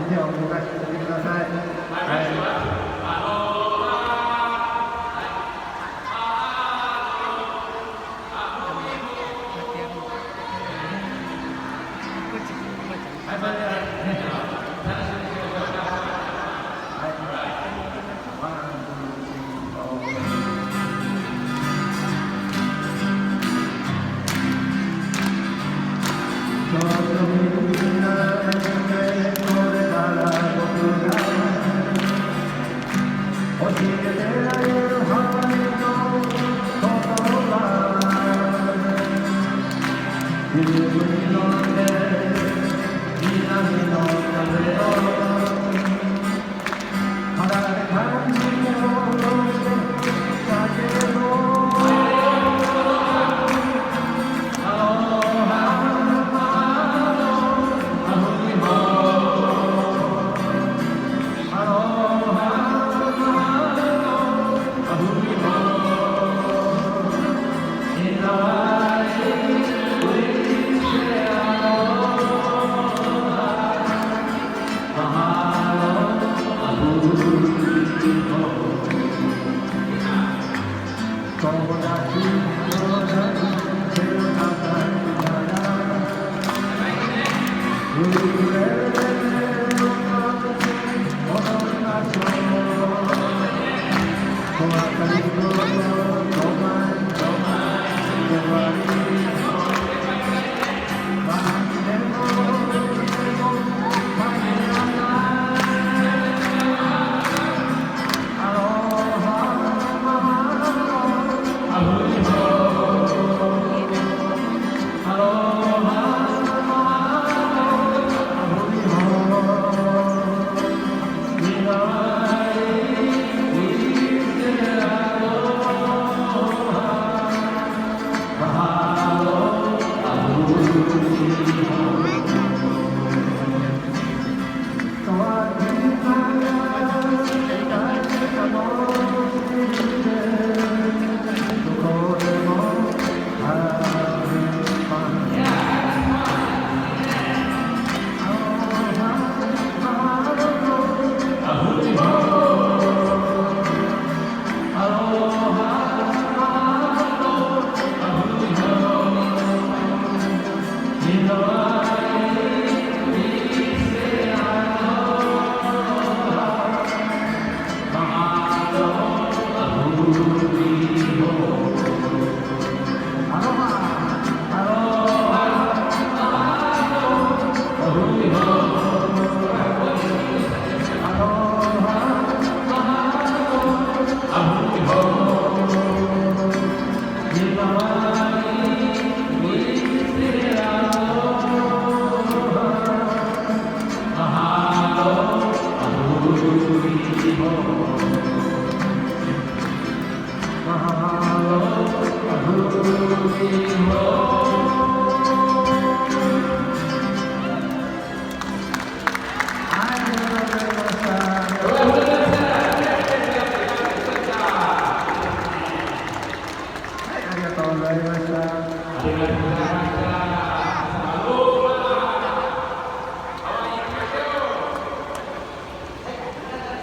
手を動かしてみてください。はい。はい、それではね、はい。 One, two, three, four. ちょっとみんなでこれから僕が教えてあげるハワイの言葉。夕暮に飲んで南の風を肌で感じて踊ってだけど、アロハアフイホ、アロハアフイホ、イナワイウイセアロハマハロアフイホ。友達友達手を叩きながらウクレレを片手に踊りましょう。小明かりのどまいどまい終わり何でもでも帰らない。アロハマハロアフイホ、アロハマハロアフイホ、未来いつアロハマハロアフイホ。変わりな楽しんでどこでもハッパン。アロハマロアフイホ、アロハマロアフイホ、イノアイイセアロハマハロアフイホ。アロハアロハマハロアフイホ、アロハマハロアフイホ、イマワイイセアロハマハロアフイホ、マハロアフイホ。はい、ありがとうございました。ありがとうございました。はい、ありがとうございました。ありがとうございました。